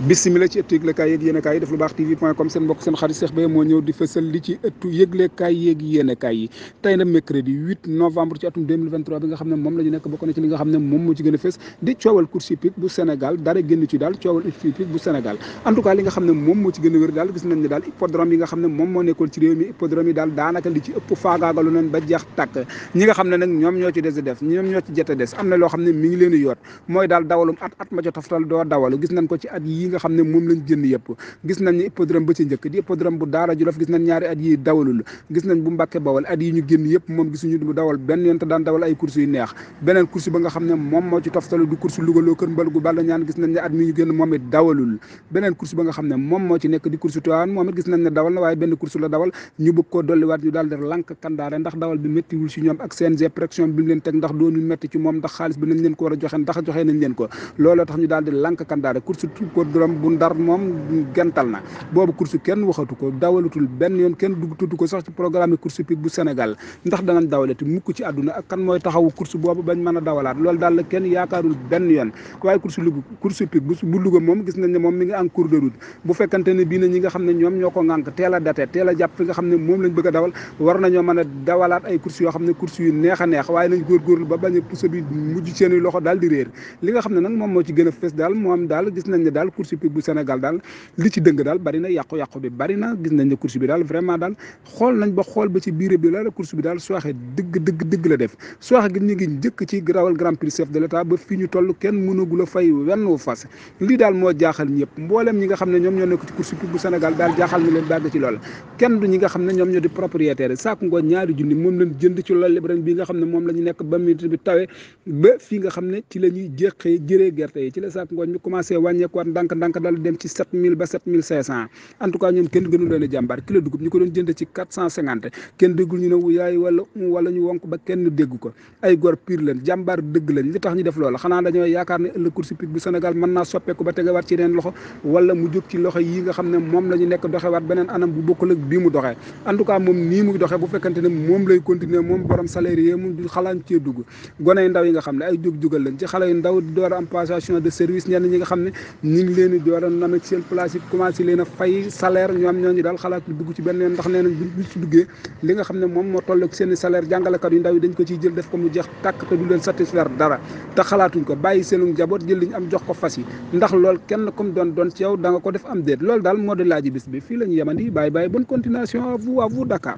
bisimila ci ëttu yëglekaay yeeg yéenekaay yi def lu baax tv.com seen mbokk seen xarit Cheikh Beye moo ñëw di fësal li ci ëttu yëglekaay yeeg yéenekaay yi tey na mercredi 8 novembre ci atum 2023 bi nga xam ne moom la ñu nekk bokk na ci li nga xam ne moom moo ci gën a fës di coowal course hippique bu Sénégal dara génn ci daal coowal hippique bu Sénégal en tout cas li nga xam ne moom moo ci gën a wér daal gis nañ ne daal hippodrome yi nga xam ne moom moo nekkoon ci réew mi hippodrome yi daal daanaka li ci ëpp faagaagalu nañ ba jeex tàkk ñi nga xam ne nag ñoom ñoo ci des def ñoom ñoo ci jete des am na loo xam ne mi ngi leen di yoot mooy daal dawalum at ma ca toftal doo dawalu gis nañ ko ci at yi nga xam ne moom lañ jënd yëpp gis nañ ni hippodrome ba ci njëkk di hippodrome bu Daara Jolof gis nañ ñaari at yi dawalul gis nañ bu Mbàkke Bawal at yi ñu génn yëpp moom gisuñu bu dawal benn yoon te daan dawal ay course yu neex beneen course ba nga xam ne moom moo ci toftalu du course Louga loo kër mbal gu balla ñaan gis nañ ne at mi ñu génn moom it dawalul beneen course ba nga xam ne moom moo ci nekk di course Tivaouane moom it gis nañ ne dawal na waaye benn course la dawal ñu bëgg koo dolliwaat ñu daal def lànk kandaare ndax dawal bi méttiwul si ñoom ak CNG pression bi mu leen teg ndax doonul métti ci moom ndax xaalis bi nañ leen ko war a joxe ndax joxe nañ leen ko looloo tax ñu daal di lànk kandaare course hippodrome bu Ndar moom gental na boobu course kenn waxatu ko dawalutul benn yoon kenn dugg tudd ko sax ci programme course hippique bu Sénégal ndax danañ dawalati mukk ci àdduna ak kan mooy taxawu course boobu bañ mën a dawalaat loolu daal la kenn yaakaarul benn yoon waaye course hippique bu Louga moom gis nañ ne moom mi ngi en cours de route bu fekkante ne bii na ñi nga xam ne ñoom ñoo ko ŋànk teel a date teel a jàpp fi nga xam ne moom lañ bëgg a dawal war nañoo mën a dawalaat ay course yoo xam ne course yu neex a neex waaye nañ góorgóorlu ba bañ a pousse bi mujj seeni loxo daal di réer li nga xam ne nag moom moo ci gën a fës daal moom daal gis nañ ne daal course hippique bu Sénégal daal li ci dëng daal bari na yàqu-yàqu bi bari na gis nañ ne course bi daal vraiment daal xool nañ ba xool ba ci biir bi la course bi daal sooxe dëgg la def sooxe gi ñu ngi njëkk ci rawal grand prix chef de l'état ba fi ñu toll kenn mënagul a fay wenn wu fas lii daal moo jaaxal ñëpp mbooleem ñi nga xam ne ñoom ñoo nekk ci course hippique bu Sénégal daal jaaxal na leen bàgg ci lool kenn du ñi nga xam ne ñoom ñoo di propriétaire saaku ngoo ñaari junni moom lañ jënd ci loolu ren bi nga xam ne moom la ñu nekk ba minute bi tawee ba fii nga xam ne ci la ñuy jéqee jëree gerte yi ci la saaku ngooñ mi commencé wàññeekuwaat ndànk daal dem ci 7000 ba 7500 en tout cas ñoom kenn gënu leen a jàmbaar kilo dugub ñu ko doon jënd ci 450 kenn déggul ñu ne wuyaay wala ñu wonk ba kenn dégg ko ay gor pire leen jàmbaar dëgg lañ li tax ñu def loola xanaa dañoo yaakaar ne ëllëg course hippique bu Sénégal mën naa soppeeku ba tegewaat ci yeneen loxo wala mu jóg ci loxo yi nga xam ne moom la ñu nekk doxewaat beneen anam bu bokkul ak bii mu doxee en tout cas moom nii muy doxee bu fekkante ne moom lay continuer moom borom salaire yi mu xalaat cee dugg gone yu ndaw yi nga xam ne ay jóg-jógal lañ ci xale yu ndaw di door a am passation de service ñenn ñi nga xam ne ñu ngi leen di door a name ci seen place yi commencé leen a fay salaire ñoom ñooñu daal xalaat dugg ci benn yoon ndax nee nañ buñ ci duggee li nga xam ne moom moo toll ak seen salaire jàngalekat yu ndaw yi dañ ko ciy jël def ko mu jeex tàkk te du leen satisfaire dara te xalaatuñ ko bàyyi seenu njaboot jël li ñu am jox ko fas yi ndax loolu kenn comme doon ci yow da nga ko def am déet loolu daal moo di laaji bis bi fii la ñu yemandi bàyyi bonne continuation à vous Dakar